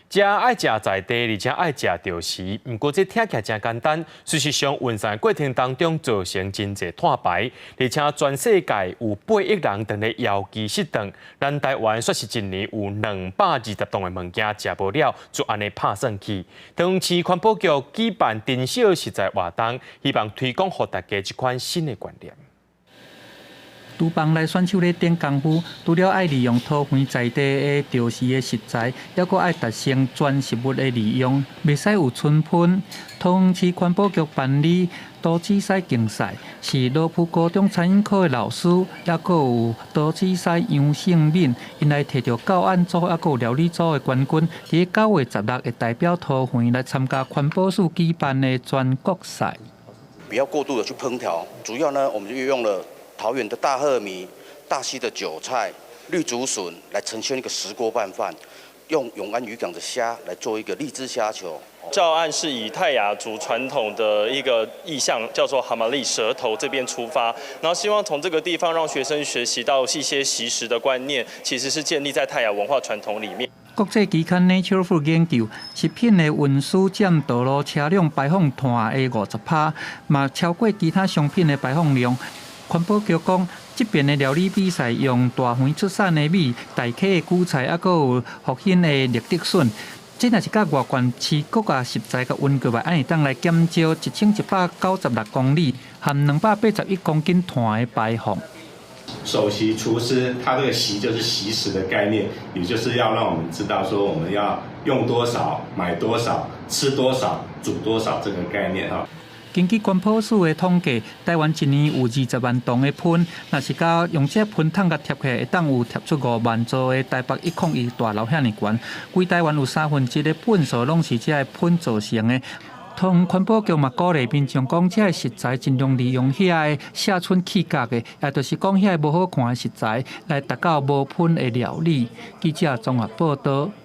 食愛食在地，而且愛食著時。毋過這聽起來誠簡單，事實上運送過程當中造成真濟碳排，而且全世界有8億人佇咧枵飢失頓，咱台灣煞是一年有220噸的物件食無了，就按呢拍算去。桃園市環保局舉辦珍惜食材活動，希望推廣予大家這款新的觀念。廚房內選手咧頂功夫，除了愛利用桃園在地的著時的食材，猶閣愛達成全食物的利用，袂使有剩飯。桃園市環保局辦理多子屎競賽，是羅浮高中餐飲科的老師，猶閣有多子屎楊勝敏，𪜶來提著教案組，猶閣有料理組的冠軍，佇9月16會代表桃園來參加環保署舉辦的全國賽。不要過度的去烹調，主要呢，我們就用了桃園的大鶴米、大溪的韭菜、綠竹筍來呈現一個石鍋拌飯，用永安漁港的蝦來做一個荔枝蝦球。教案是以泰雅族傳統的一個意象，叫做哈瑪力舌頭這邊出發，然後希望從這個地方讓學生學習到一些惜食的觀念，其實是建立在泰雅文化傳統裡面。國際期刊 Nature Food 研究，食品的運輸佔道路車輛排放碳的50%，嘛超過其他商品的排放量。環保局講，這遍的料理比賽用大園出產的米、大溪的韭菜，猶閣有福興的綠竹筍。這若是佮外縣市各個食材佮運過來，按呢會當來減少1196公里含281公斤碳的排放。首席廚師，他這個席就是惜食的概念，也就是要讓我們知道說我們要用多少、買多少、吃多少、煮多少這個概念哈。根據環保署的統計，台灣一年有20萬噸的噴，若是佮用這噴桶共疊起來，會當有疊出5萬座的台北101大樓遐爾懸。規台灣有三分之一的糞掃攏是這个噴造成的。桃園環保局嘛鼓勵民眾講，這个食材盡量利用遐个寫春去角的，也就是講遐个無好看的食材，來達到無噴的料理。記者綜合報道。